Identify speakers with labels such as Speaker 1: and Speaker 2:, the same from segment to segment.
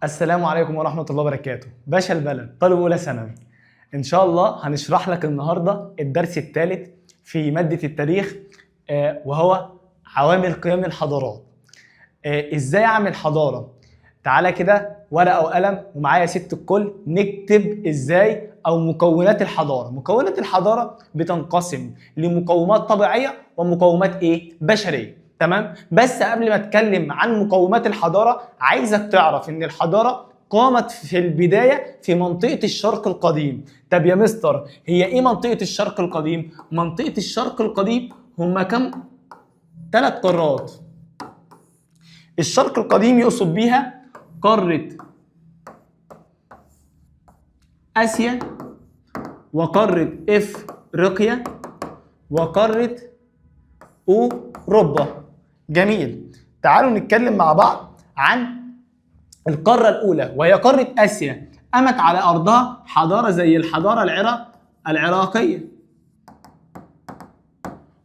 Speaker 1: السلام عليكم ورحمة الله وبركاته. باشا البلد طالب أولى ثانوي، إن شاء الله هنشرح لك النهاردة الدرس الثالث في مادة التاريخ، وهو عوامل قيام الحضارات. إزاي أعمل حضارة؟ تعالى كده ورقة وقلم ومعايا ست الكل نكتب إزاي أو مكونات الحضارة. مكونات الحضارة بتنقسم لمقومات طبيعية ومقومات إيه؟ بشرية. تمام؟ بس قبل ما اتكلم عن مقومات الحضارة عايزك تعرف ان الحضارة قامت في البداية في منطقة الشرق القديم. طب يا مستر هي ايه منطقة الشرق القديم؟ منطقة الشرق القديم هما كم؟ 3 قارات. الشرق القديم يقصد بيها قارة آسيا وقارة إفريقيا وقارة أوروبا. جميل. تعالوا نتكلم مع بعض عن القارة الأولى وهي قارة آسيا. قامت على أرضها حضارة زي الحضارة العراقية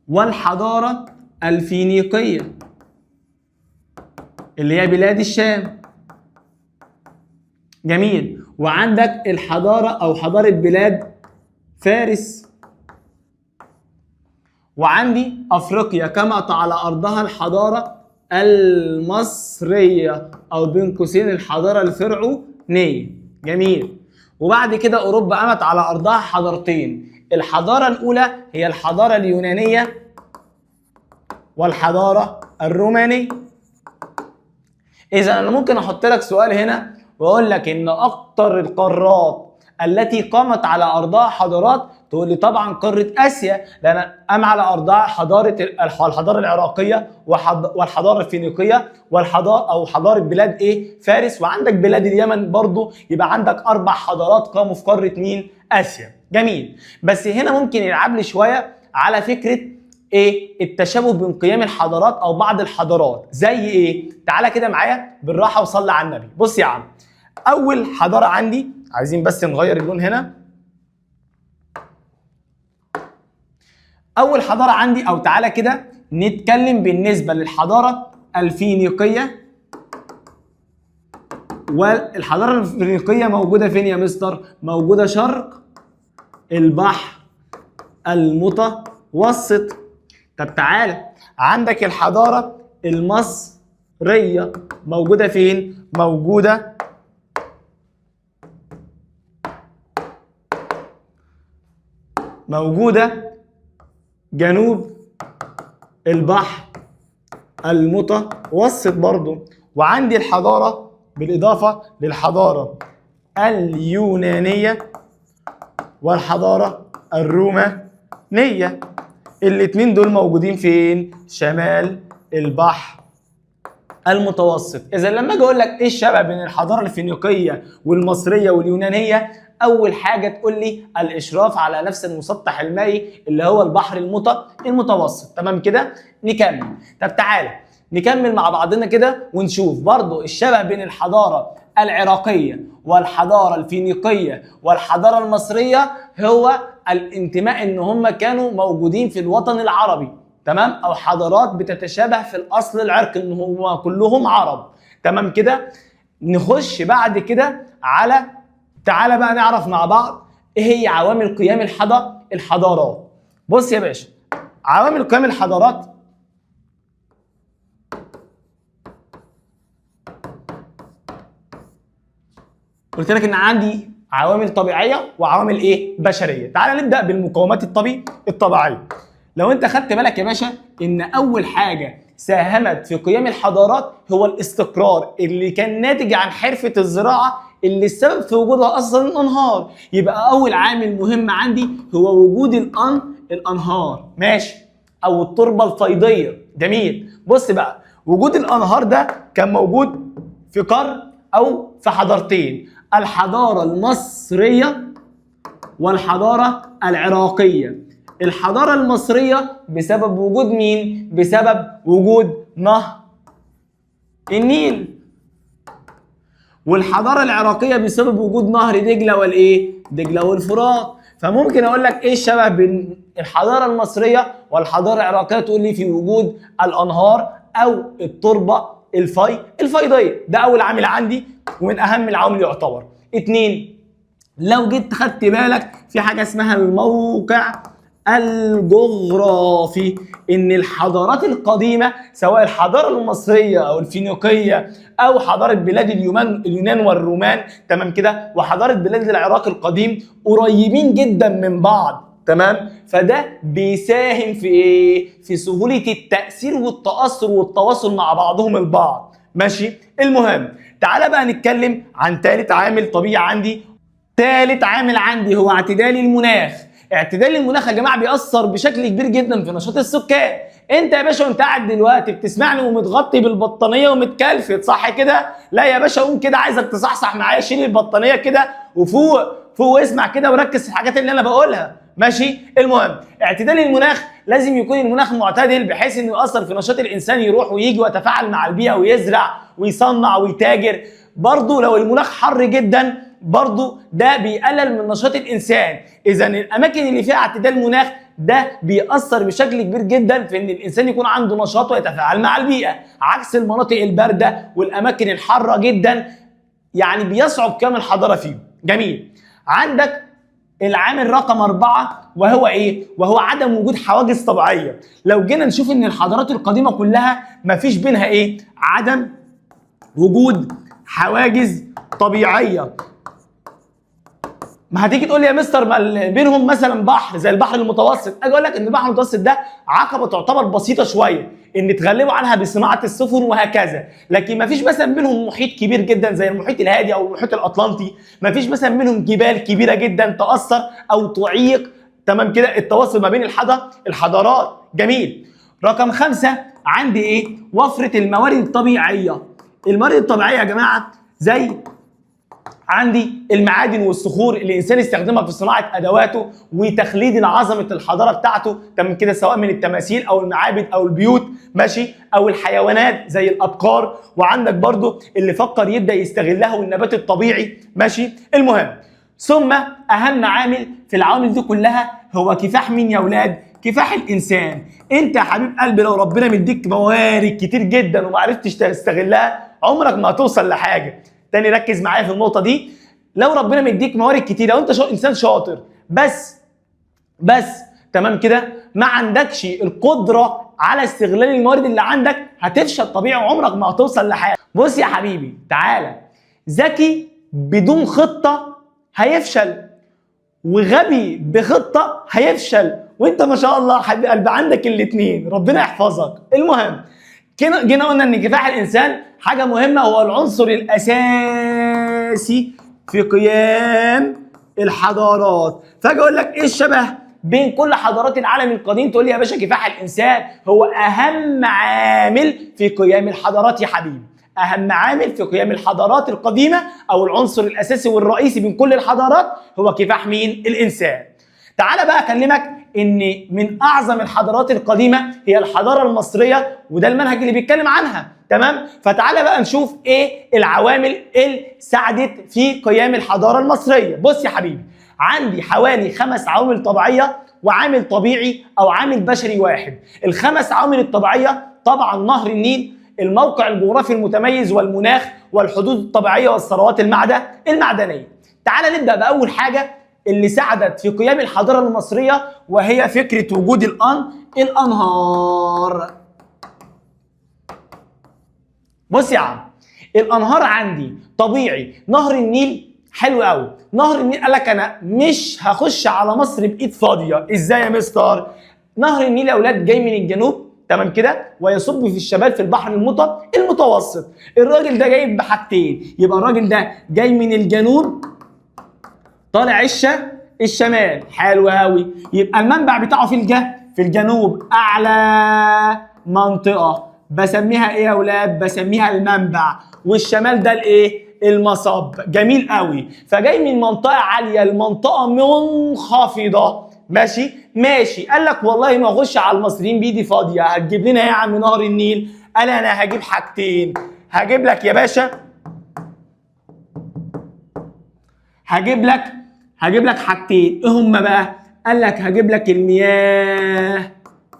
Speaker 1: والحضارة الفينيقية اللي هي بلاد الشام. جميل. وعندك الحضارة أو حضارة بلاد فارس. وعندي أفريقيا قامت على أرضها الحضارة المصرية أو بين قوسين الحضارة الفرعونية. جميل. وبعد كده أوروبا قامت على أرضها حضارتين. الحضارة الأولى هي الحضارة اليونانية والحضارة الرومانية. إذا أنا ممكن أحط لك سؤال هنا وأقول لك إن أكتر القارات التي قامت على أرضها حضارات، تقول لي طبعا قارة آسيا، لأن قام على أرضها حضارة الحضارة العراقية والحضارة الفينيقية والحضارة أو حضارة بلاد إيه؟ فارس، وعندك بلاد اليمن برضو. يبقى عندك 4 حضارات قاموا في قارة مين؟ آسيا. جميل. بس هنا ممكن يلعب لي شوية على فكرة إيه؟ التشابه بين قيام الحضارات أو بعض الحضارات. زي إيه؟ تعالى كده معايا بالراحة وصلي على النبي. بص يا عم، أول حضارة عندي، عايزين بس نغير اللون هنا. أول حضارة عندي، أو تعالى كده نتكلم بالنسبة للحضارة الفينيقية. والحضارة الفينيقية موجودة فين يا مستر؟ موجودة شرق البحر المتوسط. طب تعالى عندك الحضارة المصرية موجودة فين؟ موجودة جنوب البحر المتوسط برضو. وعندي الحضارة بالإضافة للحضارة اليونانية والحضارة الرومانية، الاتنين دول موجودين فين؟ شمال البحر المتوسط. إذا لما أجي أقول لك إيه الشبه بين الحضارة الفينيقية والمصرية واليونانية، أول حاجة تقول لي الإشراف على نفس المسطح المائي اللي هو البحر المتوسط. تمام كده؟ نكمل. طب تعالى نكمل مع بعضنا كده ونشوف برضو الشبه بين الحضارة العراقية والحضارة الفينيقية والحضارة المصرية، هو الانتماء إن هم كانوا موجودين في الوطن العربي. تمام؟ أو حضارات بتتشابه في الأصل العرقي إن هم كلهم عرب. تمام كده؟ نخش بعد كده على، تعالى بقى نعرف مع بعض ايه هي عوامل قيام الحضارات. بص يا باشا، عوامل قيام الحضارات قلت لك ان عندي عوامل طبيعية وعوامل ايه؟ بشرية. تعالى نبدا بالمقومات الطبيعية. لو انت خدت بالك يا باشا ان اول حاجة ساهمت في قيام الحضارات هو الاستقرار اللي كان ناتج عن حرفه الزراعة اللي السبب في وجودها اصلا الانهار. يبقى اول عامل مهم عندي هو وجود الانهار، ماشي، او التربة الفيضيه. جميل. بص بقى، وجود الانهار ده كان موجود في قرن او في حضارتين، الحضارة المصرية والحضارة العراقية. الحضارة المصرية بسبب وجود مين؟ بسبب وجود نهر النيل. والحضارة العراقية بسبب وجود نهر دجله والايه؟ دجله والفرات. فممكن اقول لك ايه الشبه بين الحضارة المصرية والحضارة العراقية؟ تقول لي في وجود الانهار او التربة الفيضيه. ده اول عامل عندي ومن اهم العوامل يعتبر. 2، لو جيت خدت بالك في حاجة اسمها الموقع الجغرافي، ان الحضارات القديمة سواء الحضارة المصرية او الفينيقيه او حضارة بلاد اليونان والرومان، تمام كده، وحضارة بلاد العراق القديم، قريبين جدا من بعض، تمام. فده بيساهم في ايه؟ في سهولة التاثير والتاثر والتواصل مع بعضهم البعض. ماشي. المهم تعالى بقى نتكلم عن ثالث عامل طبيعي عندي. ثالث عامل عندي هو اعتدال المناخ. اعتدال المناخ يا جماعة بيأثر بشكل كبير جدا في نشاط السكان. انت يا باشا وانت قاعد دلوقتي بتسمعني ومتغطي بالبطانيه ومتكلفت، صح كده؟ لا يا باشا قوم كده، عايزك تصحصح معايا، شيل البطانيه كده وفوق فوق واسمع كده وركز في الحاجات اللي انا بقولها. ماشي. المهم اعتدال المناخ لازم يكون المناخ معتدل بحيث انه يأثر في نشاط الانسان، يروح ويجي ويتفاعل مع البيئة ويزرع ويصنع ويتاجر. برضه لو المناخ حر جدا برضو ده بيقلل من نشاط الانسان. اذا الاماكن اللي فيها اعتدال مناخ ده بيأثر بشكل كبير جدا في ان الانسان يكون عنده نشاط ويتفاعل مع البيئة، عكس المناطق البارده والاماكن الحارة جدا، يعني بيصعب قيام الحضارة فيهم. جميل. عندك العامل رقم 4 وهو ايه؟ وهو عدم وجود حواجز طبيعية. لو جينا نشوف ان الحضارات القديمة كلها مفيش بينها ايه؟ عدم وجود حواجز طبيعية. ما هتيجي تقول لي يا مستر ما بينهم مثلا بحر زي البحر المتوسط، اجي اقول لك ان البحر المتوسط ده عقبه تعتبر بسيطة شوية ان تغلبوا عنها بصناعة السفن وهكذا، لكن ما فيش مثلا بينهم محيط كبير جدا زي المحيط الهادي او المحيط الاطلنطي، ما فيش مثلا بينهم جبال كبيرة جدا تاثر او تعيق، تمام كده، التواصل ما بين الحضارات. جميل. رقم 5 عندي ايه؟ وفرة الموارد الطبيعية. الموارد الطبيعية يا جماعة زي عندي المعادن والصخور اللي الانسان استخدمها في صناعة ادواته وتخليد عظمه الحضارة بتاعته، تمام كده، سواء من التماثيل او المعابد او البيوت، ماشي، او الحيوانات زي الابقار، وعندك برضو اللي فكر يبدا يستغلها والنبات الطبيعي. ماشي. المهم ثم اهم عامل في العوامل دي كلها هو كفاح مين يا اولاد؟ كفاح الانسان. انت يا حبيب قلبي لو ربنا مديك موارد كتير جدا وما عرفتش تستغلها عمرك ما هتوصل لحاجة. تاني ركز معايا في النقطة دي، لو ربنا مديك موارد كتير، لو انت انسان شاطر بس تمام كده ما عندكش القدرة على استغلال الموارد اللي عندك هتفشل طبيعي وعمرك ما هتوصل لحاجة. بص يا حبيبي تعالى، ذكي بدون خطه هيفشل، وغبي بخطه هيفشل، وانت ما شاء الله حبيب قلبي عندك الاثنين، ربنا يحفظك. المهم جينا قلنا ان كفاح الانسان حاجة مهمة، هو العنصر الاساسي في قيام الحضارات. فاجي اقول لك ايه الشبه بين كل حضارات العالم القديم؟ تقول لي يا باشا كفاح الانسان هو اهم عامل في قيام الحضارات يا حبيبي، اهم عامل في قيام الحضارات القديمة او العنصر الاساسي والرئيسي بين كل الحضارات هو كفاح مين؟ الانسان. تعالى بقى اكلمك ان من اعظم الحضارات القديمة هي الحضارة المصرية، وده المنهج اللي بيتكلم عنها، تمام؟ فتعالى بقى نشوف ايه العوامل اللي ساعدت في قيام الحضارة المصرية. بص يا حبيبي، عندي حوالي 5 عوامل طبيعية وعامل طبيعي او عامل بشري واحد. ال5 عوامل الطبيعية طبعا نهر النيل، الموقع الجغرافي المتميز والمناخ والحدود الطبيعية والثروات المعدنية. تعالى نبدا باول حاجة اللي ساعدت في قيام الحضارة المصرية، وهي فكرة وجود الانهار. بص يا عم، الانهار عندي طبيعي، نهر النيل حلو قوي. نهر النيل قال لك انا مش هخش على مصر بايد فاضية. ازاي يا مستر؟ نهر النيل يا اولاد جاي من الجنوب، تمام كده، ويصب في الشمال في البحر المتوسط. الراجل ده جاي بحاجتين، يبقى الراجل ده جاي من الجنوب طالع الشمال، حلو قوي. يبقى المنبع بتاعه في الجنوب، اعلى منطقة بسميها ايه يا اولاد؟ بسميها المنبع، والشمال ده الايه؟ المصب. جميل قوي. فجاي من منطقة عالية لمنطقه منخفضة، ماشي ماشي. قال لك والله ما اخش على المصريين بايدي فاضية، هتجيب لنا ايه يا عم نهر النيل؟ قال انا هجيب حاجتين، هجيب لك يا باشا، هجيب لك حاجتين. ايه هما بقى؟ قال لك هجيب لك المياه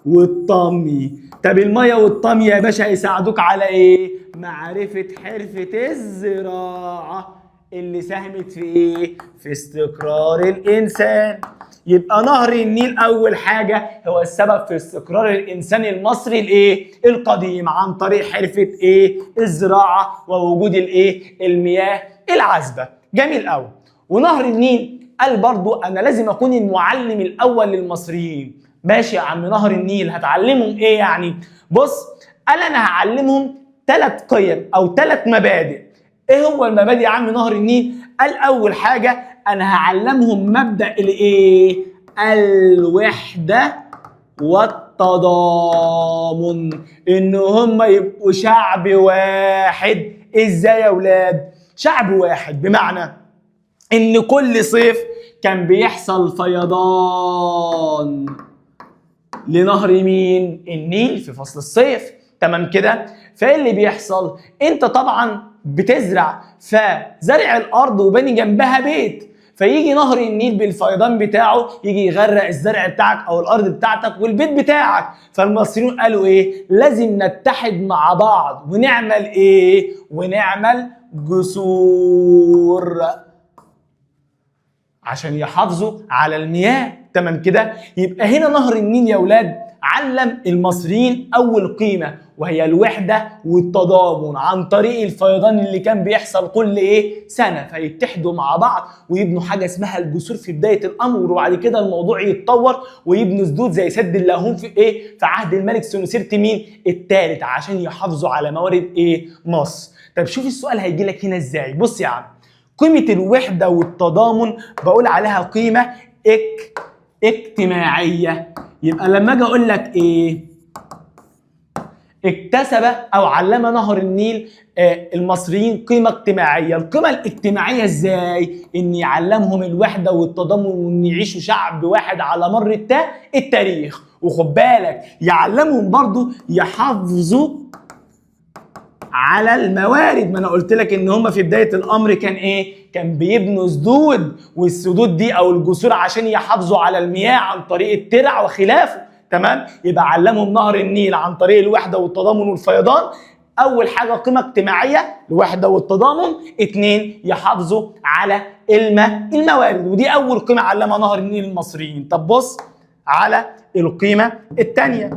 Speaker 1: والطمي. طب المية والطمي يا باشا يساعدوك على ايه؟ معرفة حرفه الزراعة اللي ساهمت في ايه؟ في استقرار الانسان. يبقى نهر النيل اول حاجة هو السبب في استقرار الانسان المصري الايه؟ القديم، عن طريق حرفه ايه؟ الزراعة ووجود الايه؟ المياه العذبة. جميل قوي. ونهر النيل قال برضو انا لازم اكون المعلم الاول للمصريين. ماشي يا عم نهر النيل، هتعلمهم ايه يعني؟ بص، قال انا هعلمهم 3 قيم او 3 مبادئ. ايه هو المبادئ يا عم نهر النيل؟ قال اول حاجة انا هعلمهم مبدأ الايه؟ الوحدة والتضامن، ان هم يبقوا شعب واحد. ازاي يا اولاد؟ شعب واحد بمعنى ان كل صيف كان بيحصل فيضان لنهر مين؟ النيل في فصل الصيف. تمام كده؟ فايه اللي بيحصل؟ انت طبعا بتزرع، فزرع الارض وبني جنبها بيت، فيجي نهر النيل بالفيضان بتاعه يجي يغرق الزرع بتاعك او الارض بتاعتك والبيت بتاعك. فالمصريين قالوا ايه؟ لازم نتحد مع بعض ونعمل ايه؟ ونعمل جسور عشان يحافظوا على المياه. تمام كده؟ يبقى هنا نهر النيل يا اولاد علم المصريين اول قيمة، وهي الوحدة والتضامن عن طريق الفيضان اللي كان بيحصل كل ايه؟ سنة. فيتحدوا مع بعض ويبنوا حاجة اسمها الجسور في بداية الامر، وبعد كده الموضوع يتطور ويبنوا سدود زي سد اللاهون في ايه؟ في عهد الملك سنوسرت مين؟ الثالث، عشان يحافظوا على موارد ايه؟ مصر. طب شوف السؤال هيجي لك هنا ازاي. بص يا عم، قيمة الوحدة والتضامن بقول عليها قيمة اجتماعية. يبقى لما اجي اقول لك ايه؟ اكتسب او علم نهر النيل المصريين قيمة اجتماعية. القيمة الاجتماعية ازاي؟ ان يعلمهم الوحدة والتضامن وان يعيشوا شعب واحد على مر التاريخ. وخد بالك يعلمهم برضو يحافظوا على الموارد. ما انا قلت لك ان هم في بداية الامر كان ايه؟ كان بيبنوا سدود، والسدود دي او الجسور عشان يحافظوا على المياه عن طريق الترع وخلافه. تمام؟ يبقى علمهم نهر النيل عن طريق الوحدة والتضامن والفيضان. اول حاجة قيمة اجتماعية، الوحدة والتضامن. 2 يحافظوا على الموارد، ودي اول قيمة علمها نهر النيل المصريين. طب بص على القيمة الثانية.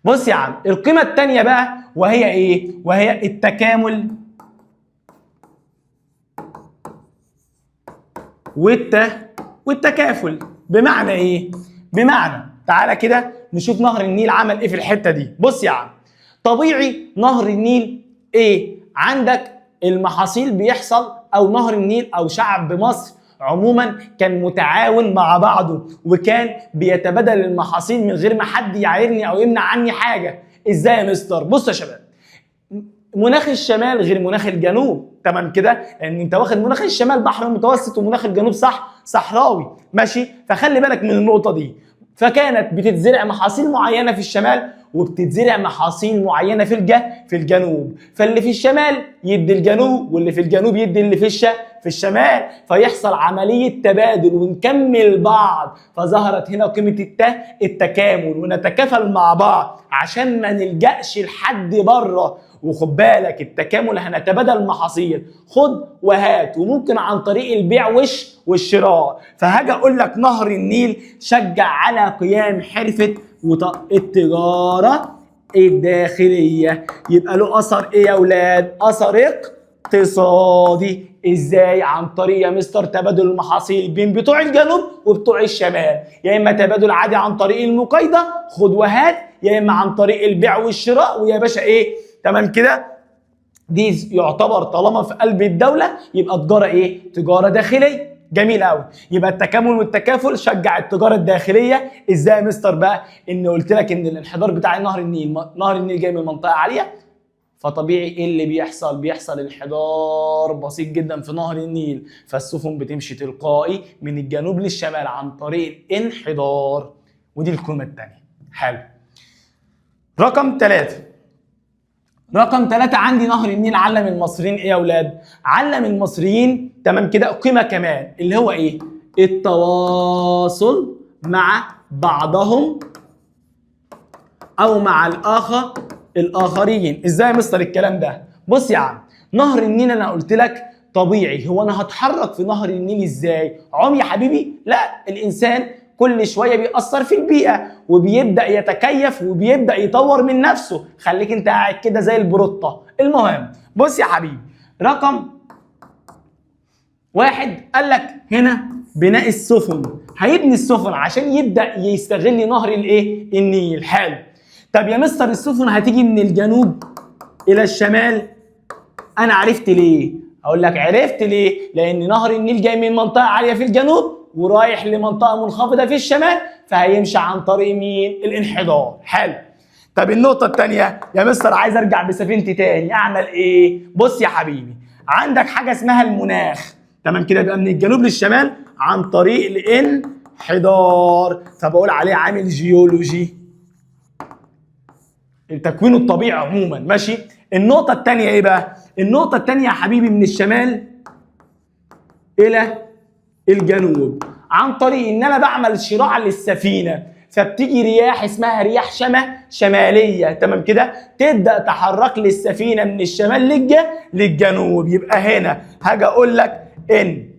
Speaker 1: بص يا عم، القيمة الثانية بقى وهي ايه؟ وهي التكامل والتكافل. بمعنى ايه؟ بمعنى تعالى كده نشوف نهر النيل عمل ايه في الحتة دي. بص يا عم، طبيعي نهر النيل ايه؟ عندك المحاصيل بيحصل، او نهر النيل او شعب مصر عموما كان متعاون مع بعضه وكان بيتبادل المحاصيل من غير ما حد يعايرني او يمنع عني حاجة. ازاي يا مستر؟ بص يا شباب، مناخ الشمال غير مناخ الجنوب. تمام كده؟ لان انت واخد مناخ الشمال بحر متوسط ومناخ الجنوب صح صحراوي، ماشي؟ فخلي بالك من النقطة دي. فكانت بتتزرع محاصيل معينة في الشمال وبتتزرع محاصيل معينة في الجنوب، فاللي في الشمال يدي الجنوب واللي في الجنوب يدي اللي في الشمال، فيحصل عملية تبادل ونكمل بعض. فظهرت هنا قيمة التكامل، ونتكافل مع بعض عشان ما نلجأش لحد بره. وخد بالك التكامل هنتبادل محاصيل، خد وهات، وممكن عن طريق البيع والشراء. فهاجي اقول لك نهر النيل شجع على قيام حرفة التجارة الداخلية. يبقى له اثر ايه يا اولاد؟ اثر اقتصادي. ازاي؟ عن طريق يا مستر تبادل المحاصيل بين بتوع الجنوب وبتوع الشمال، يا اما تبادل عادي عن طريق المقايضة خد وهات، يا اما عن طريق البيع والشراء. ويا باشا ايه؟ تمام كده؟ دي يعتبر طالما في قلب الدولة يبقى تجارة ايه؟ تجارة داخلية. جميل قوي. يبقى التكامل والتكافل شجع التجارة الداخلية. ازاي يا مستر بقى؟ ان قلت لك ان الانحدار بتاع نهر النيل، نهر النيل جاي من منطقة عالية، فطبيعي ايه اللي بيحصل؟ بيحصل انحدار بسيط جدا في نهر النيل، فالسفن بتمشي تلقائي من الجنوب للشمال عن طريق الانحدار. ودي القيمة الثانية. حلو. رقم 3. رقم 3 عندي نهر النيل علم المصريين ايه يا اولاد؟ علم المصريين تمام كده قيمة كمان اللي هو ايه؟ التواصل مع بعضهم او مع الاخرين. ازاي يا مستر الكلام ده؟ بص يا عم، نهر النيل انا قلت لك طبيعي، هو انا هتحرك في نهر النيل ازاي؟ عم يا حبيبي؟ لا، الانسان كل شوية بيأثر في البيئة وبيبدا يتكيف وبيبدا يطور من نفسه. خليك انت قاعد كده زي البروتة. المهم بص يا حبيبي، رقم 1 قال لك هنا بناء السفن، هيبني السفن عشان يبدا يستغل نهر الايه؟ النيل. حلو. طب يا مستر السفن هتيجي من الجنوب الى الشمال، انا عرفت ليه. اقول لك عرفت ليه؟ لان نهر النيل جاي من منطقة عالية في الجنوب ورايح لمنطقه منخفضة في الشمال، فهيمشي عن طريق مين؟ الانحدار. حلو. طب النقطة الثانية يا مستر عايز ارجع بسفينتي تاني، اعمل ايه؟ بص يا حبيبي، عندك حاجة اسمها المناخ، تمام كده، يبقى من الجنوب للشمال عن طريق الانحدار، فبقول عليه عامل جيولوجي، التكوين الطبيعي عموما. ماشي. النقطة الثانية ايه بقى؟ النقطة الثانية يا حبيبي من الشمال الى الجنوب عن طريق ان انا بعمل شراع للسفينة، فبتيجي رياح اسمها رياح شمالية، تمام كده، تبدأ تحرك لي السفينة من الشمال للجنوب. يبقى هنا هاجي اقول لك ان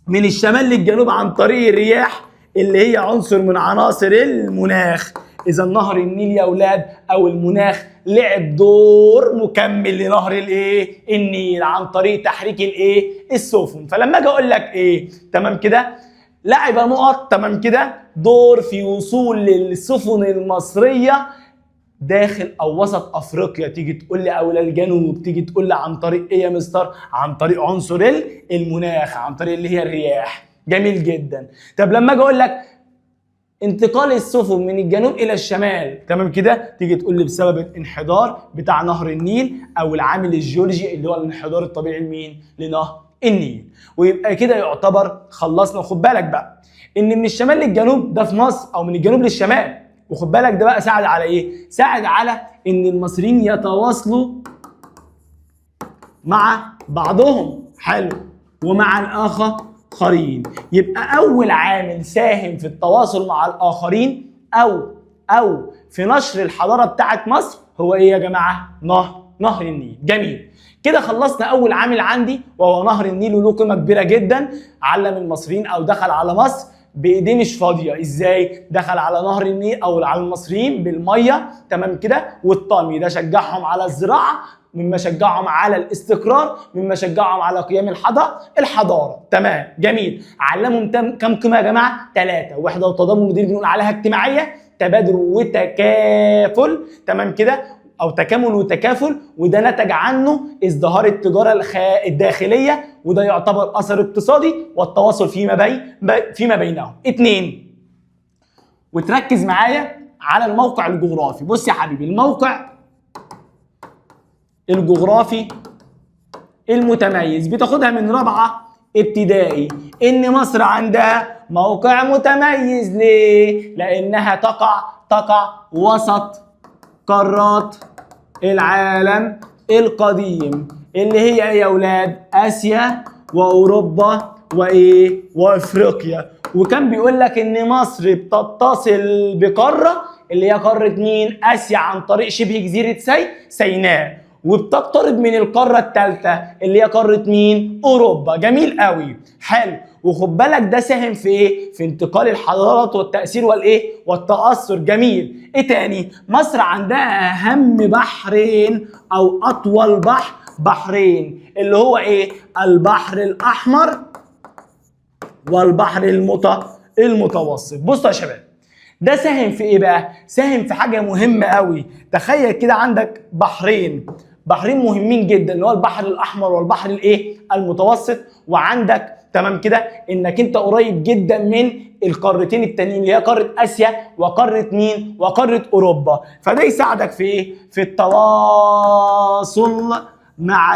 Speaker 1: من الشمال للجنوب عن طريق الرياح اللي هي عنصر من عناصر المناخ. اذا نهر النيل يا اولاد او المناخ لعب دور مكمل لنهر الايه؟ النيل عن طريق تحريك الايه؟ السفن. فلما اجي اقول لك ايه؟ تمام كده، لعب نقط، تمام كده، دور في وصول للسفن المصرية داخل او وسط افريقيا، تيجي تقول لي او الجنوب، تيجي تقول لي عن طريق ايه يا مستر؟ عن طريق عنصر المناخ، عن طريق اللي هي الرياح. جميل جدا. طب لما اجي اقول لك انتقال السفن من الجنوب الى الشمال، تمام كده، تيجي تقول لي بسبب الانحدار بتاع نهر النيل او العامل الجيولوجي اللي هو الانحدار الطبيعي لمين؟ لنهر النيل. ويبقى كده يعتبر خلصنا. خد بالك بقى ان من الشمال للجنوب ده في مصر، او من الجنوب للشمال، وخد بالك ده بقى ساعد على ايه؟ ساعد على ان المصريين يتواصلوا مع بعضهم، حلو، ومع الاخرين. يبقى اول عامل ساهم في التواصل مع الاخرين او في نشر الحضارة بتاعت مصر هو ايه يا جماعة؟ نهر النيل. جميل كده، خلصنا اول عامل عندي وهو نهر النيل، وله قيمة كبيرة جدا، علم المصريين او دخل على مصر بايديه مش فاضية. ازاي دخل على نهر النيل او على المصريين؟ بالمية، تمام كده، والطمي، ده شجعهم على الزراعة، مما شجعهم على الاستقرار، مما شجعهم على قيام الحضارة. تمام، جميل. علمهم كم قيمة يا جماعة؟ 3، وحده وتضامن، ودي بنقول عليها اجتماعية، تبادل وتكافل، تمام كده، او تكامل وتكافل، وده نتج عنه ازدهار التجارة الداخلية، وده يعتبر اثر اقتصادي، والتواصل فيما بينهم. 2، وتركز معايا على الموقع الجغرافي. بص يا حبيبي، الموقع الجغرافي المتميز بتاخدها من رابعه ابتدائي، ان مصر عندها موقع متميز. ليه؟ لانها تقع وسط قارات العالم القديم اللي هي ايه يا اولاد؟ اسيا واوروبا وايه؟ وافريقيا. وكان بيقول لك ان مصر بتتصل بقاره اللي هي قارة مين؟ اسيا، عن طريق شبه جزيرة سيناء، وبتقترب من القارة الثالثة اللي هي قارة مين؟ اوروبا. جميل قوي، حلو. وخد بالك ده ساهم في ايه؟ في انتقال الحضارات والتاثير والايه؟ والتاثر. جميل. ايه تاني؟ مصر عندها اهم بحرين او اطول بحرين اللي هو ايه؟ البحر الاحمر والبحر المتوسط. بصوا يا شباب، ده ساهم في ايه بقى؟ ساهم في حاجة مهمة قوي. تخيل كده عندك بحرين مهمين جدا اللي هو البحر الاحمر والبحر الايه؟ المتوسط، وعندك تمام كده انك انت قريب جدا من القارتين التانيين اللي هي قارة اسيا وقاره مين؟ وقاره اوروبا. فده يساعدك في ايه؟ في التواصل مع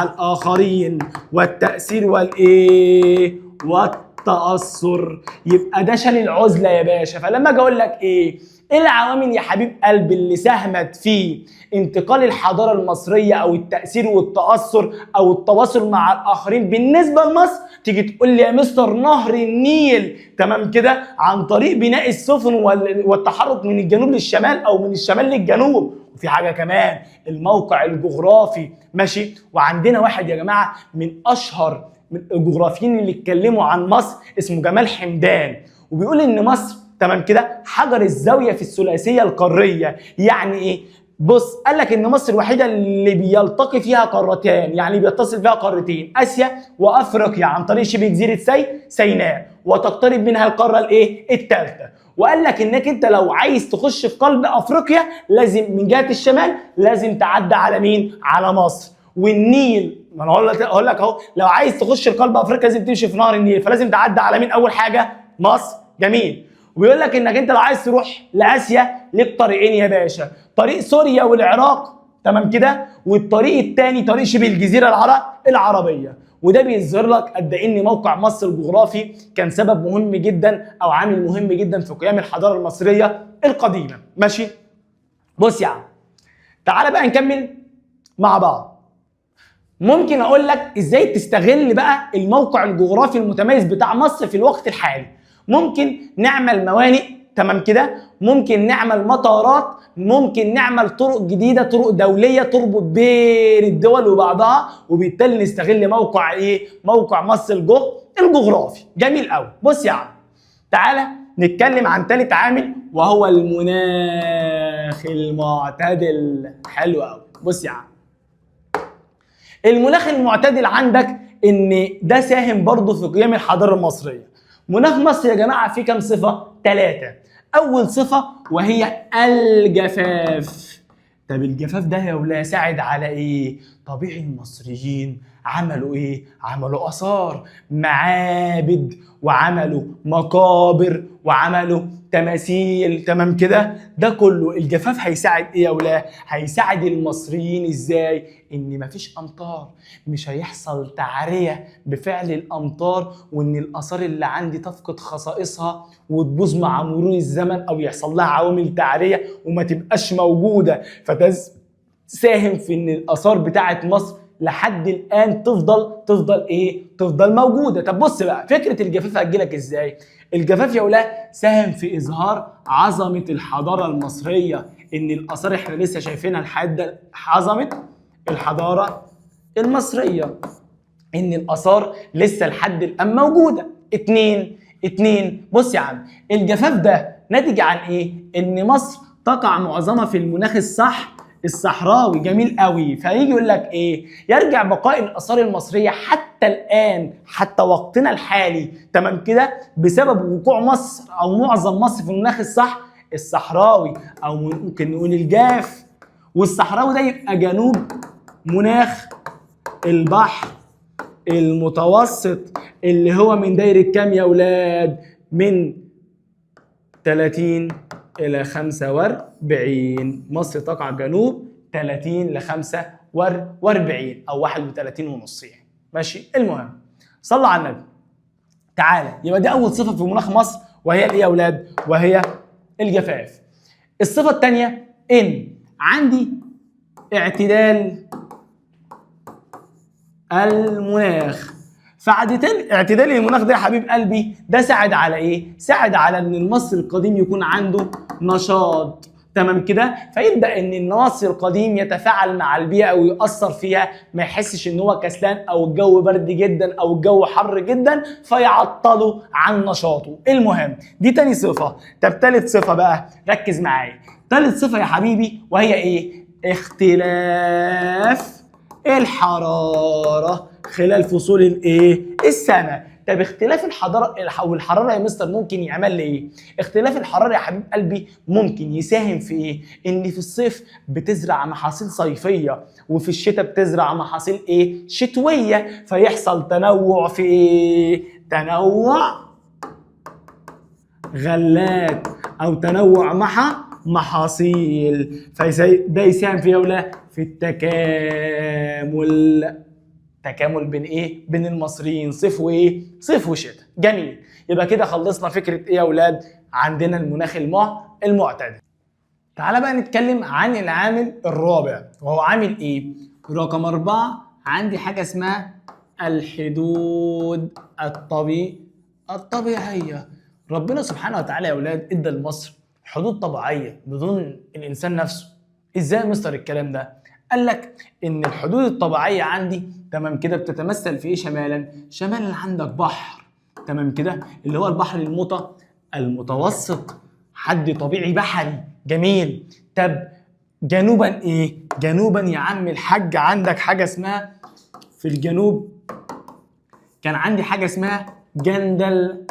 Speaker 1: الاخرين والتاثير والايه؟ والتاثر. يبقى ده شال العزلة يا باشا. فلما اجي اقول لك ايه؟ ايه العوامل يا حبيب قلبي اللي ساهمت في انتقال الحضارة المصرية او التاثير والتاثر او التواصل مع الاخرين بالنسبة لمصر؟ تيجي تقول لي يا مستر نهر النيل، تمام كده، عن طريق بناء السفن والتحرك من الجنوب للشمال او من الشمال للجنوب. وفي حاجة كمان، الموقع الجغرافي، ماشي. وعندنا واحد يا جماعة من اشهر من الجغرافيين اللي اتكلموا عن مصر اسمه جمال حمدان، وبيقول ان مصر، تمام كده، حجر الزاوية في الثلاثية القارية. يعني ايه؟ بص، قال لك ان مصر الوحيدة اللي بيلتقي فيها قارتان، يعني بيتصل فيها قارتين، اسيا وافريقيا، عن طريق شبه جزيرة سيناء، وتقترب منها القارة الايه؟ الثالثة. وقال لك انك انت لو عايز تخش في قلب افريقيا لازم من جهة الشمال لازم تعدي على مين؟ على مصر. والنيل، ما انا اقول لك اهو، لو عايز تخش لقلب افريقيا لازم تمشي في نهر النيل، فلازم تعدي على مين اول حاجة؟ مصر. جميل. وبيقول لك انك انت لو عايز تروح لاسيا ليك طريقين يا باشا، طريق سوريا والعراق، تمام كده، والطريق الثاني طريق شبه الجزيرة العربية. وده بيظهر لك قد ايه ان موقع مصر الجغرافي كان سبب مهم جدا او عامل مهم جدا في قيام الحضارة المصرية القديمة. ماشي. بص يا عم، تعالى بقى نكمل مع بعض. ممكن اقول لك ازاي تستغل بقى الموقع الجغرافي المتميز بتاع مصر في الوقت الحالي. ممكن نعمل موانئ، تمام كده، ممكن نعمل مطارات، ممكن نعمل طرق جديدة، طرق دولية تربط بين الدول وبعضها، وبالتالي نستغل موقع ايه؟ موقع مصر الجغرافي. جميل قوي. بص يا عم، تعالى نتكلم عن ثالث عامل وهو المناخ المعتدل. حلو قوي. بص يا عم، المناخ المعتدل عندك ان ده ساهم برضه في قيام الحضارة المصرية. مناخ مصر يا جماعة فيه كام صفة؟ 3. اول صفة وهي الجفاف. طب الجفاف ده يا ولا ساعد على ايه؟ طبيعي المصريين عملوا ايه؟ عملوا اثار، معابد، وعملوا مقابر، وعملوا تماثيل، تمام كده. ده كله الجفاف هيساعد ايه يا ولا؟ هيساعد المصريين ازاي؟ ان مفيش امطار، مش هيحصل تعرية بفعل الامطار، وان الاثار اللي عندي تفقد خصائصها وتبوظ مع مرور الزمن، او يحصل لها عوامل تعرية وما تبقاش موجودة. فده ساهم في ان الاثار بتاعت مصر لحد الان تفضل ايه؟ تفضل موجودة. طب بص بقى، فكرة الجفاف هتجيلك ازاي؟ الجفاف يا ولا ساهم في اظهار عظمه الحضارة المصرية، ان الاثار احنا لسه شايفينها لحد عظمه الحضارة المصرية، ان الاثار لسه لحد الان موجودة. اتنين، بص يا عم، الجفاف ده ناتج عن ايه؟ ان مصر تقع معظمها في المناخ الصحراوي. جميل قوي. فيجي يقول لك ايه؟ يرجع بقاء الاثار المصرية حتى الان، حتى وقتنا الحالي، تمام كده، بسبب وقوع مصر او معظم مصر في المناخ الصحراوي، او ممكن نقول الجاف. والصحراوي ده يبقى جنوب مناخ البحر المتوسط، اللي هو من دايرة كام يا اولاد؟ من 30 إلى 45. مصر تقع جنوب 30 ل 45 أو 31 ونص يعني. ماشي. المهم صلوا على النبي. تعالى، يبقى دي أول صفة في مناخ مصر، وهي الإيه يا أولاد؟ وهي الجفاف. الصفة الثانية إن عندي اعتدال المناخ. فعادتين اعتدال المناخ ده يا حبيب قلبي ده ساعد على ايه؟ ساعد على ان المصري القديم يكون عنده نشاط، تمام كده، فيبدا ان المصري القديم يتفاعل مع البيئة ويأثر فيها، ما يحسش ان هو كسلان او الجو برد جدا او الجو حر جدا فيعطله عن نشاطه. المهم دي تاني صفة. طب تالت صفة بقى، ركز معايا. تالت صفة يا حبيبي وهي ايه؟ اختلاف الحرارة خلال فصول الايه؟ السنة. طب اختلاف الحضارة والحرارة يا مستر ممكن يعمل لي ايه؟ اختلاف الحرارة يا حبيب قلبي ممكن يساهم في ايه؟ ان في الصيف بتزرع محاصيل صيفية، وفي الشتاء بتزرع محاصيل ايه؟ شتوية، فيحصل تنوع في ايه؟ تنوع غلات او تنوع محاصيل، فده يساهم في ولا في التكامل، تكامل بين ايه؟ بين المصريين، صيف وايه؟ صيف وشتاء. جميل. يبقى كده خلصنا فكرة ايه يا اولاد؟ عندنا المناخ المعتدل. تعال بقى نتكلم عن العامل الرابع، وهو عامل ايه؟ رقم 4 عندي حاجة اسمها الحدود الطبيعية. ربنا سبحانه وتعالى يا اولاد ادى لمصر حدود طبيعية بدون الانسان نفسه. ازاي يا مستر الكلام ده؟ قال لك ان الحدود الطبيعية عندي تمام كده بتتمثل في ايه شمالا؟ شمالا عندك بحر تمام كده اللي هو البحر المتوسط، حد طبيعي بحري جميل. طب جنوبا ايه؟ جنوبا يا عم الحاج عندك حاجة اسمها في الجنوب كان عندي حاجة اسمها جندل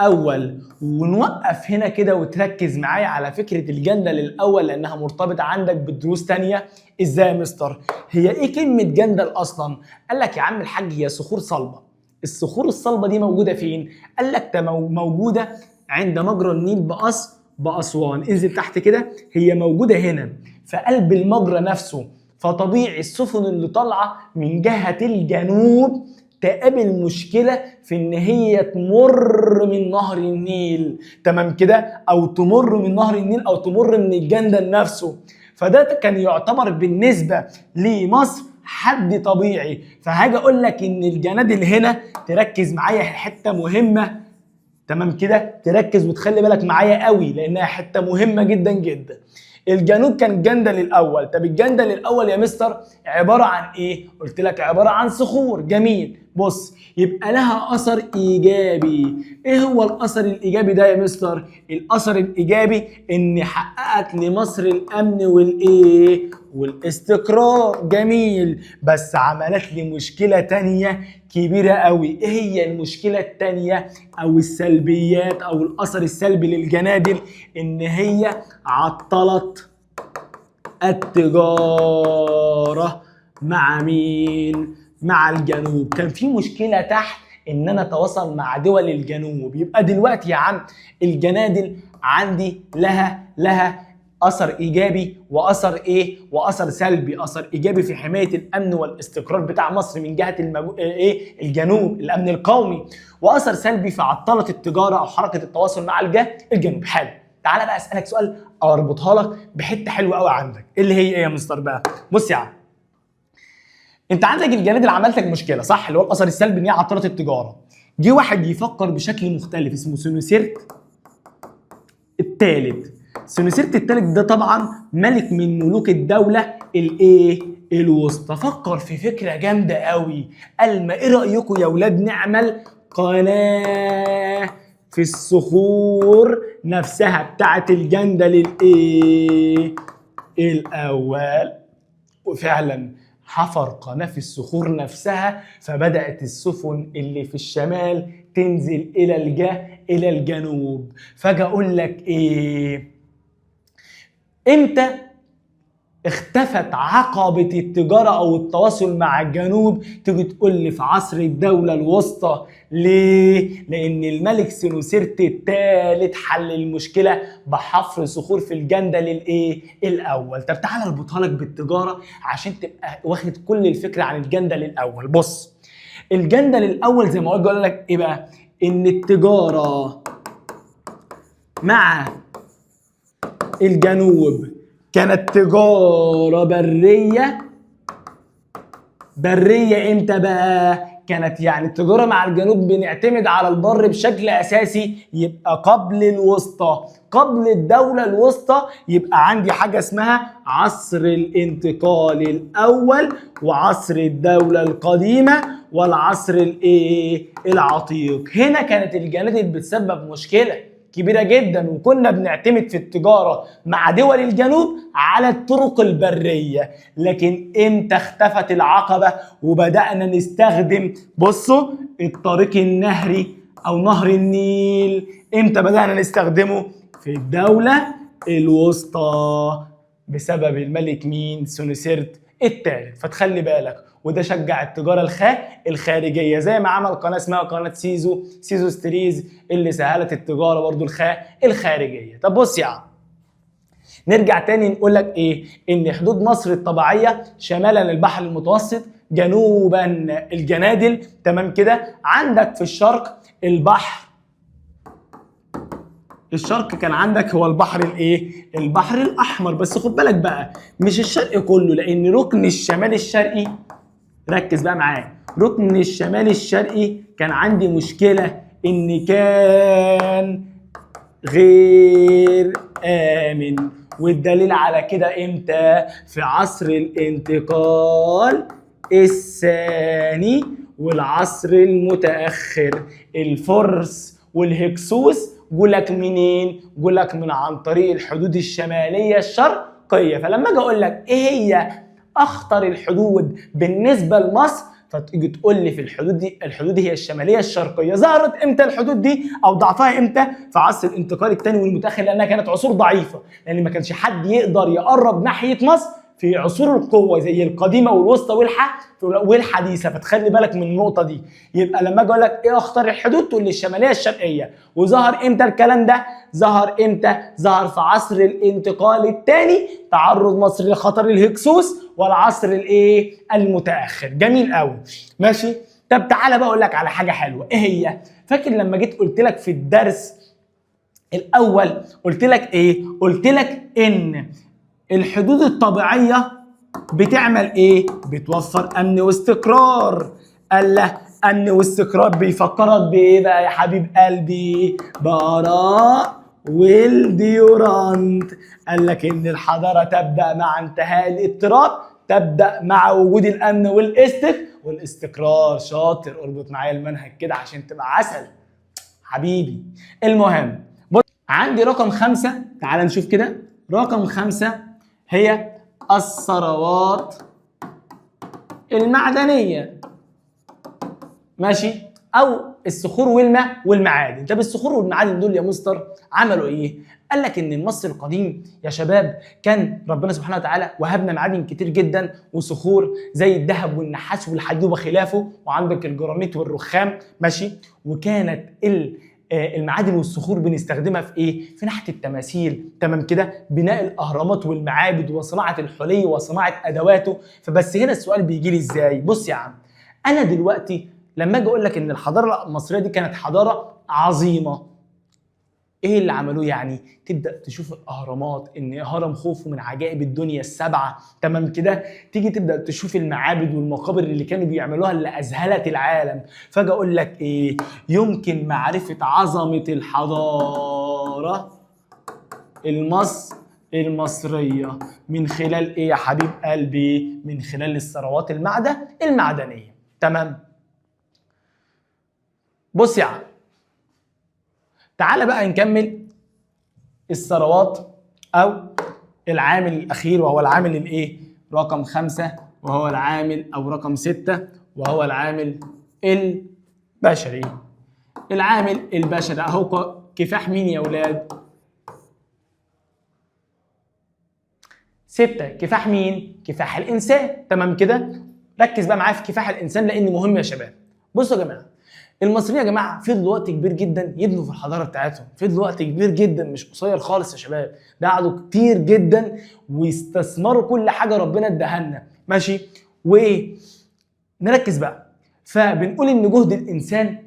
Speaker 1: اول. ونوقف هنا كده وتركز معايا على فكرة الجندل الاول لانها مرتبطة عندك بالدروس تانية. ازاي يا مستر؟ هي ايه كلمة جندل اصلا؟ قال لك يا عم الحاج هي صخور صلبه. الصخور الصلبة دي موجودة فين؟ قال لك موجودة عند مجرى النيل بأسوان. انزل تحت كده، هي موجودة هنا في قلب المجرى نفسه. فطبيعي السفن اللي طالعه من جهة الجنوب تقابل مشكلة في ان هي تمر من نهر النيل تمام كده، او تمر من نهر النيل او تمر من الجندل نفسه. فده كان يعتبر بالنسبة لمصر حد طبيعي. فهاجي اقول لك ان الجنادل هنا تركز معايا حتة مهمة تمام كده، تركز وتخلي بالك معايا قوي لانها حتة مهمة جدا جدا. الجنوب كان جندل الاول. طب الجندل الاول يا مستر عبارة عن ايه؟ قلت لك عبارة عن صخور. جميل. بص يبقى لها اثر ايجابي. ايه هو الاثر الايجابي ده يا مستر؟ الاثر الايجابي ان حققت لمصر الامن والايه؟ والاستقرار. جميل. بس عملت لي مشكلة تانية كبيرة قوي. ايه هي المشكلة التانية او السلبيات او الاثر السلبي للجنادل؟ ان هي عطلت التجارة مع مين؟ مع الجنوب. كان في مشكلة تحت ان انا اتواصل مع دول الجنوب. يبقى دلوقتي يا عم الجنادل عندي لها اثر ايجابي واثر ايه؟ واثر سلبي. اثر ايجابي في حماية الامن والاستقرار بتاع مصر من جهة ايه؟ الجنوب، الامن القومي، واثر سلبي في عطله التجارة او حركة التواصل مع الجنوب. حلو. تعالى بقى اسالك سؤال او اربطها لك بحته حلوة قوي عندك، اللي هي ايه يا مستر بقى؟ بص يا عم، انت عندك الجنادل عملت لك مشكلة صح، اللي هو الاثر السلبي ان هي عطلت التجارة. جه واحد يفكر بشكل مختلف اسمه سنوسرت الثالث. سنوسرت الثالث ده طبعا ملك من ملوك الدولة الايه؟ الوسطى. فكر في فكرة جامدة قوي، قال ما ايه رايكم يا اولاد نعمل قناة في الصخور نفسها بتاعت الجندل الايه؟ الاول. وفعلا حفر قناة في الصخور نفسها، فبدأت السفن اللي في الشمال تنزل إلى إلى الجنوب. فجأة أقول لك إيه؟ إمتى اختفت عقبة التجارة أو التواصل مع الجنوب؟ تيجي تقول لي في عصر الدولة الوسطى. ليه؟ لأن الملك سنوسرت الثالث حل المشكلة بحفر صخور في الجندل الإيه؟ الأول. طب تعالى اربطها لك بالتجارة عشان تبقى واخد كل الفكرة عن الجندل الأول. بص، الجندل الأول زي ما أقول لك إيه بقى؟ إن التجارة مع الجنوب كانت تجارة برية. برية امتى بقى؟ كانت يعني التجارة مع الجنوب بنعتمد على البر بشكل اساسي، يبقى قبل الوسطى، قبل الدولة الوسطى يبقى عندي حاجة اسمها عصر الانتقال الاول وعصر الدولة القديمة والعصر الايه؟ العتيق. هنا كانت الجنادل بتسبب مشكلة كبيرة جدا، وكنا بنعتمد في التجارة مع دول الجنوب على الطرق البرية. لكن امتى اختفت العقبة وبدأنا نستخدم بصوا الطريق النهري او نهر النيل؟ امتى بدأنا نستخدمه؟ في الدولة الوسطى بسبب الملك مين؟ سنوسرت الثالث. فتخلي بالك، وده شجع التجارة الخارجية زي ما عمل قناة اسمها قناة سيزوستريز اللي سهلت التجارة برضو الخارجية. طب بص يا عم، نرجع تاني نقول لك ايه؟ ان حدود مصر الطبيعية شمالا البحر المتوسط، جنوبا الجنادل، تمام كده. عندك في الشرق البحر الشرق كان عندك هو البحر الايه؟ البحر الاحمر. بس خد بالك بقى مش الشرق كله، لان ركن الشمال الشرقي، ركز بقى معايا، ركن الشمال الشرقي كان عندي مشكلة ان كان غير آمن. والدليل على كده امتى؟ في عصر الانتقال الثاني والعصر المتأخر. الفرس والهكسوس جولك منين؟ جولك من عن طريق الحدود الشمالية الشرقية. فلما اجي اقول لك ايه هي اخطر الحدود بالنسبة لمصر، فتيجي تقول لي في الحدود دي، الحدود دي هي الشمالية الشرقية. ظهرت امتى الحدود دي او ضعفها امتى؟ في عصر الانتقال الثاني والمتاخر، لانها كانت عصور ضعيفة، لان ما كانش حد يقدر يقرب ناحية مصر في عصور القوة زي القديمة والوسطى والحديثه. فتخلي بالك من النقطة دي. يبقى لما اجي اقول لك ايه اخطر الحدود، تقول لي الشمالية الشرقية. وظهر امتى الكلام ده؟ ظهر امتى؟ ظهر في عصر الانتقال الثاني، تعرض مصر لخطر الهكسوس والعصر الايه؟ المتاخر. جميل قوي، ماشي. طب تعالى بقى اقول لك على حاجة حلوة، ايه هي؟ فاكر لما جيت قلت لك في الدرس الاول قلت لك ايه؟ قلت لك ان الحدود الطبيعية بتعمل ايه؟ بتوفر امن واستقرار. قال له امن واستقرار بيفكرك بايه بقى يا حبيب قلبي؟ باراء والديورانت. قال لك ان الحضارة تبدا مع انتهاء الاضطراب، تبدا مع وجود الامن والاستقرار. شاطر، اربط معايا المنهج كده عشان تبقى عسل حبيبي. المهم بص، عندي رقم 5، تعال نشوف كده. رقم 5 هي الثروات المعدنية، ماشي، او الصخور والمعادن. طب الصخور والمعادن دول يا مستر عملوا ايه؟ قال لك ان المصري القديم يا شباب كان ربنا سبحانه وتعالى وهبنا معادن كتير جدا وصخور زي الذهب والنحاس والحديد وخلافه، وعندك الجرانيت والرخام، ماشي. وكانت المعادن والصخور بنستخدمها في ايه؟ في نحت التماثيل، تمام كده، بناء الاهرامات والمعابد وصناعة الحلي وصناعة ادواته. فبس هنا السؤال بيجي لي ازاي؟ بص يا عم، انا دلوقتي لما اجي اقول لك ان الحضارة المصرية دي كانت حضارة عظيمة، ايه اللي عملوه يعني؟ تبدا تشوف الاهرامات، ان هرم خوفو من عجائب الدنيا السبعة، تمام كده. تيجي تبدا تشوف المعابد والمقابر اللي كانوا بيعملوها اللي اذهلت العالم. فاجي اقول لك ايه؟ يمكن معرفة عظمه الحضارة المصرية من خلال ايه يا حبيب قلبي؟ من خلال الثروات المعدنية، تمام. بص يا عم، تعالى بقى نكمل الثروات او العامل الاخير، وهو العامل الايه؟ رقم 5، وهو العامل او رقم 6، وهو العامل البشري. العامل البشري اهو كفاح مين يا اولاد؟ 6، كفاح مين؟ كفاح الانسان، تمام كده. ركز بقى معايا في كفاح الانسان لان مهم يا شباب. بصوا يا جماعة، المصريين يا جماعة فضلوا وقت كبير جدا يبنوا في الحضارة بتاعتهم، فضلوا وقت كبير جدا مش قصير خالص يا شباب، ده قعدوا كتير جدا واستثمروا كل حاجة ربنا اداها لنا، ماشي. وايه؟ نركز بقى، فبنقول ان جهد الانسان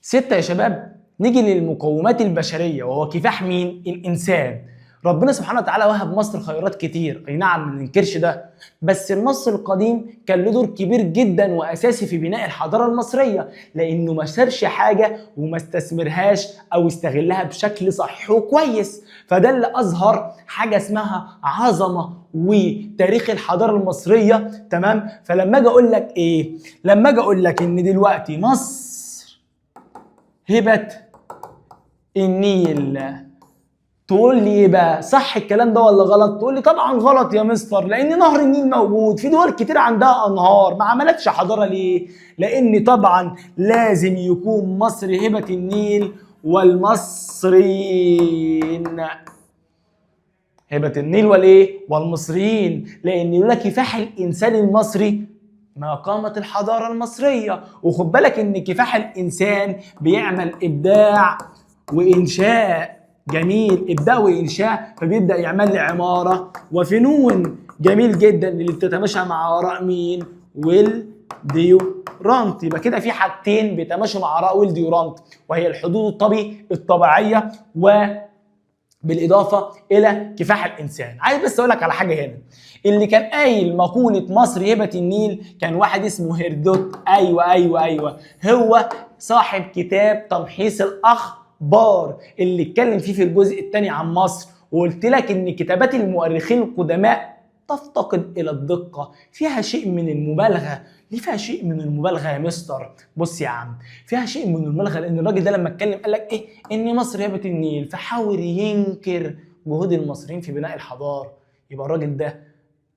Speaker 1: 6 يا شباب. نيجي للمقومات البشرية، وهو كفاح مين؟ الانسان. ربنا سبحانه وتعالى وهب مصر خيرات كتير، اي نعم ما ننكرش ده، بس المصري القديم كان له دور كبير جدا واساسي في بناء الحضارة المصرية، لانه ما سابش حاجة وما استثمرهاش او استغلها بشكل صحيح وكويس. فده اللي اظهر حاجة اسمها عظمه وتاريخ الحضارة المصرية، تمام. فلما اجي اقول لك ايه؟ لما اجي اقول لك ان دلوقتي مصر هبه النيل، تقول لي ايه بقى؟ صح الكلام ده ولا غلط؟ تقول لي طبعا غلط يا مستر، لان نهر النيل موجود، في دول كتير عندها انهار، ما عملتش حضارة ليه؟ لان طبعا لازم يكون مصر هبه النيل والمصريين. هبه النيل والايه؟ والمصريين، لان يقول لك كفاح الانسان المصري ما قامت الحضارة المصرية. وخد بالك ان كفاح الانسان بيعمل ابداع وانشاء، جميل، ابداع وانشاء، فبيبدا يعمل لي عمارة وفنون، جميل جدا، اللي بتتماشى مع اراء مين؟ والديورانت. يبقى كده في حاجتين بيتماشوا مع اراء والديورانت، وهي الحدود الطبيعية بالاضافة الى كفاح الانسان. عايز بس اقول لك على حاجة هنا، اللي كان قايل مقولة مصر هبه النيل كان واحد اسمه هيردوت. ايوه ايوه ايوه، هو صاحب كتاب تمحيص الاخبار اللي اتكلم فيه في الجزء الثاني عن مصر، وقلت لك ان كتابات المؤرخين القدماء تفتقد الى الدقة، فيها شيء من المبالغة. ليه فيها شيء من المبالغة يا مستر؟ بص يا عم، فيها شيء من المبالغة لان الراجل ده لما اتكلم قال لك ايه؟ ان مصر هبه النيل، فحاول ينكر جهود المصريين في بناء الحضارة. يبقى الراجل ده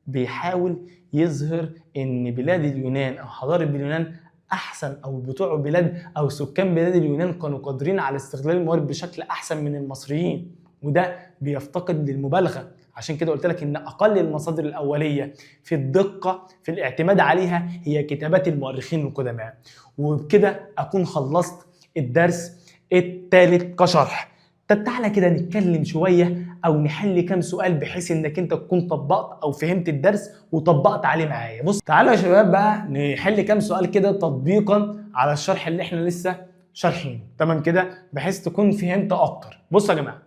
Speaker 1: بيحاول يظهر ان بلاد اليونان او حضارة اليونان احسن، او بتوع بلاد او سكان بلاد اليونان كانوا قادرين على استغلال الموارد بشكل احسن من المصريين، وده بيفتقد للمبالغه. عشان كده قلت لك ان اقل المصادر الاولية في الدقة في الاعتماد عليها هي كتابات المؤرخين القدماء. وبكده اكون خلصت الدرس الثالث كشرح. طب تعالى كده نتكلم شوية او نحل كام سؤال بحيث انك انت تكون طبقت او فهمت الدرس وطبقت عليه معايا. بص تعالوا يا شباب بقى نحل كام سؤال كده تطبيقا على الشرح اللي احنا لسه شارحينه، تمام كده، بحيث تكون فهمت اكتر. بصوا يا جماعة،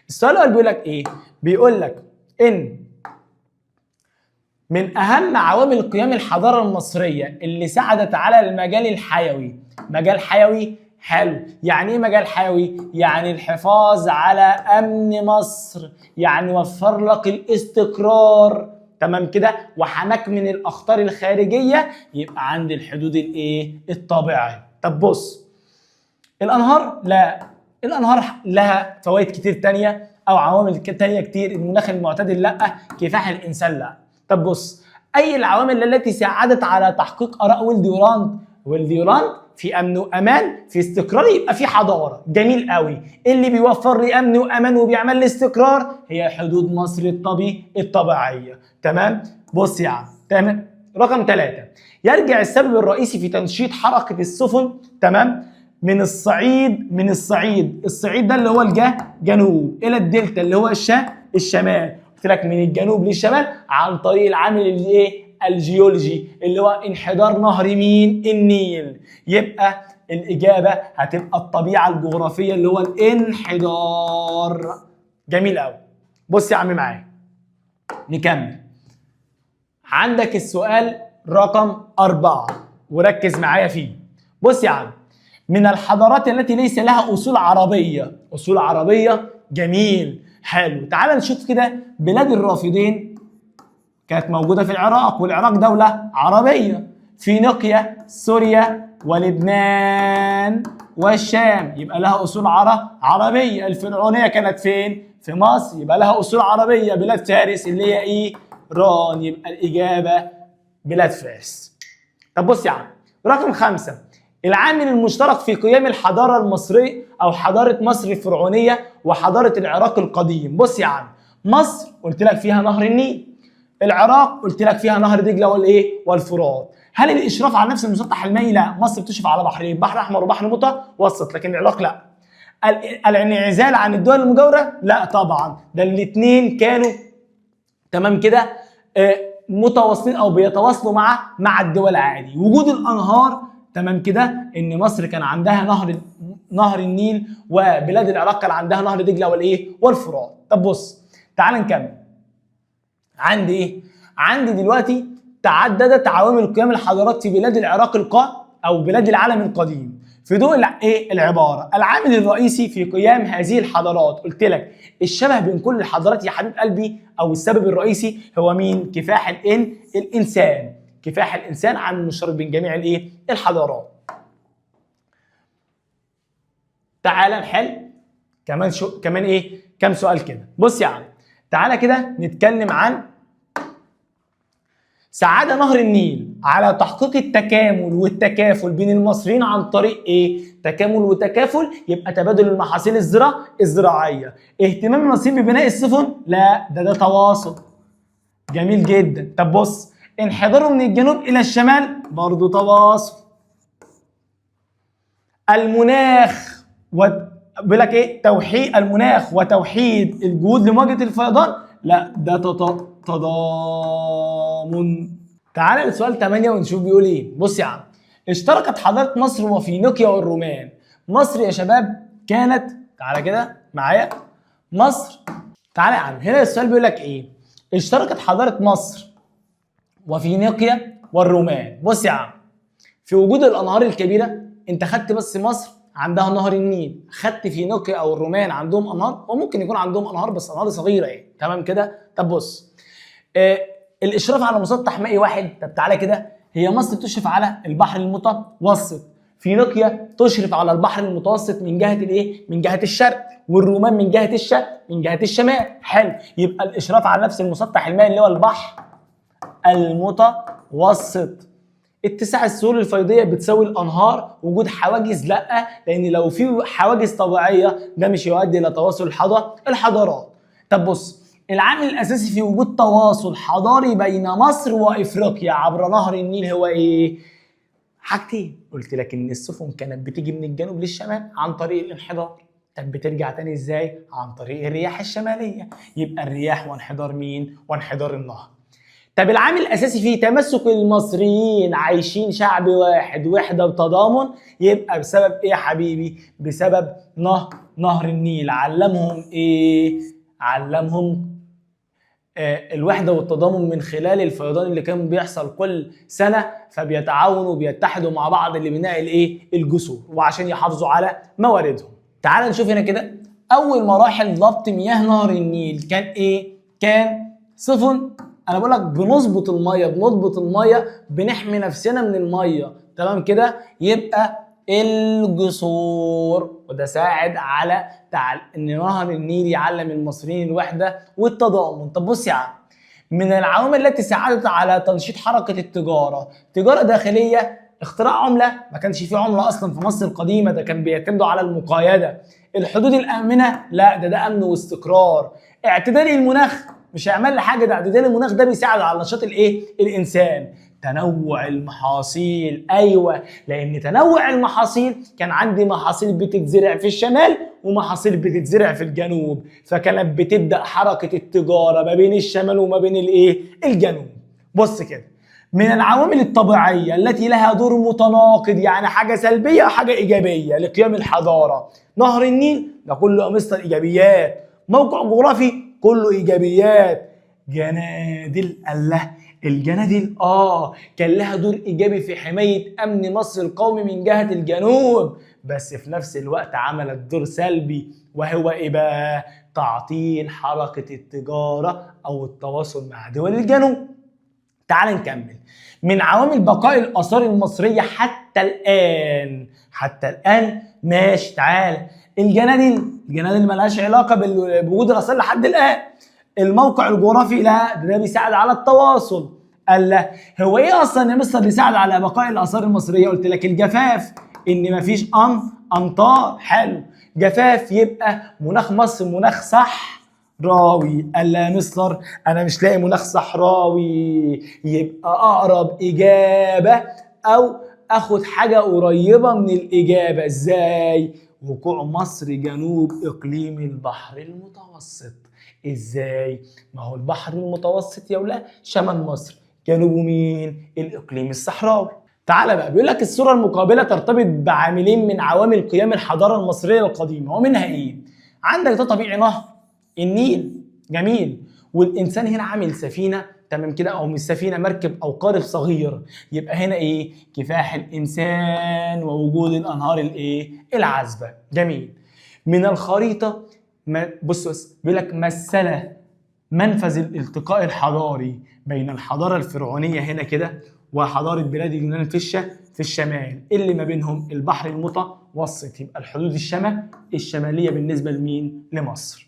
Speaker 1: السؤال الاول بيقول لك ايه؟ بيقول لك ان من اهم عوامل قيام الحضارة المصرية اللي ساعدت على المجال الحيوي. مجال حيوي، حلو. يعني ايه مجال حيوي؟ يعني الحفاظ على امن مصر، يعني وفر لك الاستقرار، تمام كده، وحماك من الاخطار الخارجية، يبقى عند الحدود الايه؟ الطبيعية. طب بص، الانهار؟ لا، الانهار لها فوائد كتير تانية او عوامل تانية كتير. المناخ المعتدل لا، كفاح الانسان لا. طب بص، اي العوامل التي ساعدت على تحقيق اراء ويل ديورانت؟ ويل ديورانت في امن وامان، في استقرار، يبقى في حضارة. جميل قوي. اللي بيوفر لي امن وامان وبيعمل لي استقرار هي حدود مصر الطبيعية، تمام. بص يا عم، تمام. رقم 3، يرجع السبب الرئيسي في تنشيط حركة السفن، تمام، من الصعيد، من الصعيد، الصعيد ده اللي هو الجنوب، الى الدلتا اللي هو الشمال. قلت لك من الجنوب للشمال عن طريق العامل الايه؟ الجيولوجي، اللي هو انحدار نهر مين؟ النيل. يبقى الاجابة هتبقى الطبيعة الجغرافية اللي هو الانحدار. جميل قوي. بص يا عم معايا نكمل. عندك السؤال رقم 4 وركز معايا فيه. بص يا عم، من الحضارات التي ليس لها اصول عربية. اصول عربية، جميل، حلو. تعال نشوف كده، بلاد الرافدين كانت موجودة في العراق، والعراق دولة عربية. فينيقيا، سوريا ولبنان والشام، يبقى لها اصول عربية. الفرعونية كانت فين؟ في مصر، يبقى لها اصول عربية. بلاد فارس اللي هي ايران، يبقى الاجابة بلاد فارس. طب بص يا عم، رقم 5، العامل المشترك في قيام الحضارة المصرية أو حضارة مصر الفرعونية وحضارة العراق القديم. بص يا عم، مصر قلت لك فيها نهر النيل، العراق قلت لك فيها نهر دجلة والايه؟ والفرات. هل الإشراف على نفس المسطح المائي؟ لا، مصر بتشرف على بحرين، بحر أحمر وبحر متوسط، لكن العراق لا. الانعزال عن الدول المجاورة؟ لا طبعا، ده الاثنين كانوا تمام كده متواصلين او بيتواصلوا مع الدول عادي. وجود الانهار، تمام كده، ان مصر كان عندها نهر النيل، وبلاد العراق كان عندها نهر دجله والايه؟ والفرات. طب بص تعال نكمل. عندي ايه؟ عندي دلوقتي تعددت عوامل قيام الحضارات في بلاد العراق او بلاد العالم القديم في ضوء ايه العبارة؟ العامل الرئيسي في قيام هذه الحضارات، قلت لك الشبه بين كل الحضارات يا حبيب قلبي او السبب الرئيسي هو مين؟ كفاح الانسان. كفاح الانسان عامل مشترك بين جميع الايه؟ الحضارات. تعال نحل كمان كمان ايه؟ كام سؤال كده. بص يا عم، تعالى كده نتكلم عن سعادة نهر النيل على تحقيق التكامل والتكافل بين المصريين عن طريق ايه؟ تكامل وتكافل، يبقى تبادل المحاصيل الزراعية. اهتمام المصريين ببناء السفن؟ لا، ده تواصل. جميل جدا. طب بص، انحداره من الجنوب الى الشمال برضو تواصل. المناخ بيقول لك ايه؟ توحيد المناخ وتوحيد الجهود لمواجهة الفيضان؟ لا، ده تضامن. تعالى لسؤال 8 ونشوف بيقول ايه. بص يا عم، اشتركت حضارة مصر وفينيقيا والرومان. مصر يا شباب كانت، تعالى كده معايا، مصر. تعالى يا عم، هنا السؤال بيقول لك ايه؟ اشتركت حضارة مصر وفينيقيا والرومان. بص يا عم، في وجود الانهار الكبيرة، انت خدت بس مصر عندها نهر النيل، خدت فينيقيا او الرومان عندهم انهار، وممكن يكون عندهم انهار بس انهار صغيرة يعني، تمام كده. طب بص، الاشراف على مسطح مائي واحد. طب تعالى كده، هي مصر تشرف على البحر المتوسط، فينيقيا تشرف على البحر المتوسط من جهة الايه؟ من جهة الشرق، والرومان من جهة الشرق، من جهة الشمال. حلو، يبقى الاشراف على نفس المسطح المائي اللي هو البحر المتوسط. اتساع السهول الفيضيه بتساوي الانهار، وجود حواجز لا، لان لو في حواجز طبيعية ده مش يؤدي الى تواصل الحضارات. طب بص، العامل الاساسي في وجود تواصل حضاري بين مصر وافريقيا عبر نهر النيل هو ايه؟ حاجتين، قلت لك ان السفن كانت بتيجي من الجنوب للشمال عن طريق الانحدار. طب بترجع تاني ازاي؟ عن طريق الرياح الشمالية. يبقى الرياح وانحدار مين؟ وانحدار النهر. طب العامل الاساسي في تمسك المصريين عايشين شعب واحد، وحده وتضامن، يبقى بسبب ايه يا حبيبي؟ بسبب نهر النيل. علمهم ايه؟ علمهم الوحدة والتضامن من خلال الفيضان اللي كان بيحصل كل سنة، فبيتعاونوا وبيتحدوا مع بعض لبناء الايه؟ الجسور، وعشان يحافظوا على مواردهم. تعال نشوف هنا كده، اول مراحل ضبط مياه نهر النيل كان ايه؟ كان سفن. انا بقول لك بنظبط المية، بنضبط المية، بنحمي نفسنا من المية، تمام كده. يبقى الجسور، وده ساعد على ان نهر النيل يعلم المصريين الوحدة والتضامن. طب بص يا عم، من العوامل التي ساعدت على تنشيط حركة التجارة، تجارة داخلية، اختراع عمله، ما كانش في عمله اصلا في مصر القديمة، ده كان بيعتمدوا على المقايده. الحدود الامنة، لا ده امن واستقرار. اعتدال المناخ، مش هيعمل لي حاجة، ده اعتدال المناخ ده بيساعد على نشاط الايه؟ الانسان. تنوع المحاصيل، ايوه، لان تنوع المحاصيل كان عندي محاصيل بتتزرع في الشمال ومحاصيل بتتزرع في الجنوب، فكانت بتبدا حركة التجارة ما بين الشمال وما بين الايه؟ الجنوب. بص كده، من العوامل الطبيعية التي لها دور متناقض، يعني حاجة سلبية وحاجه ايجابية لقيام الحضارة، نهر النيل ده كله يا مستر ايجابيات، موقع جغرافي كله ايجابيات، جنادل، الله، الجنادل كان لها دور ايجابي في حماية امن مصر القومي من جهة الجنوب، بس في نفس الوقت عملت دور سلبي، وهو ايه بقى؟ تعطيل حركة التجارة او التواصل مع دول الجنوب. تعال نكمل. من عوامل بقاء الاثار المصرية حتى الان، حتى الان ماشي. تعال، الجنادل، الجنادل ملهاش علاقة بوجود الاثار لحد الان. الموقع الجغرافي، لا ده بيساعد على التواصل. قال لا، هو ايه اصلا يا مستر بيساعد على بقاء الاثار المصرية؟ قلت لك الجفاف، ان مفيش امطار. حلو، جفاف، يبقى مناخ مصر مناخ صحراوي. قال لا يا مستر انا مش لاقي مناخ صحراوي، يبقى اقرب اجابه او اخد حاجة قريبه من الاجابة. ازاي؟ وقوع مصر جنوب اقليم البحر المتوسط. ازاي؟ ما هو البحر المتوسط يا ولا شمال مصر، جنوبه مين؟ الاقليم الصحراوي. تعالى بقى، بيقول لك الصورة المقابلة ترتبط بعاملين من عوامل قيام الحضارة المصرية القديمة، ومنها ايه؟ عندك ده طبيعي نهر النيل، جميل، والانسان هنا عامل سفينة، تمام كده، او مش سفينة، مركب او قارب صغير، يبقى هنا ايه؟ كفاح الانسان ووجود الانهار الايه؟ العذبة. جميل. من الخريطة بص بس، بيقول لك مثل منفذ الالتقاء الحضاري بين الحضارة الفرعونية هنا كده وحضارة بلاد اليونان في الشمال، اللي ما بينهم البحر المتوسط، يبقى الحدود الشمالية بالنسبة لمين؟ لمصر.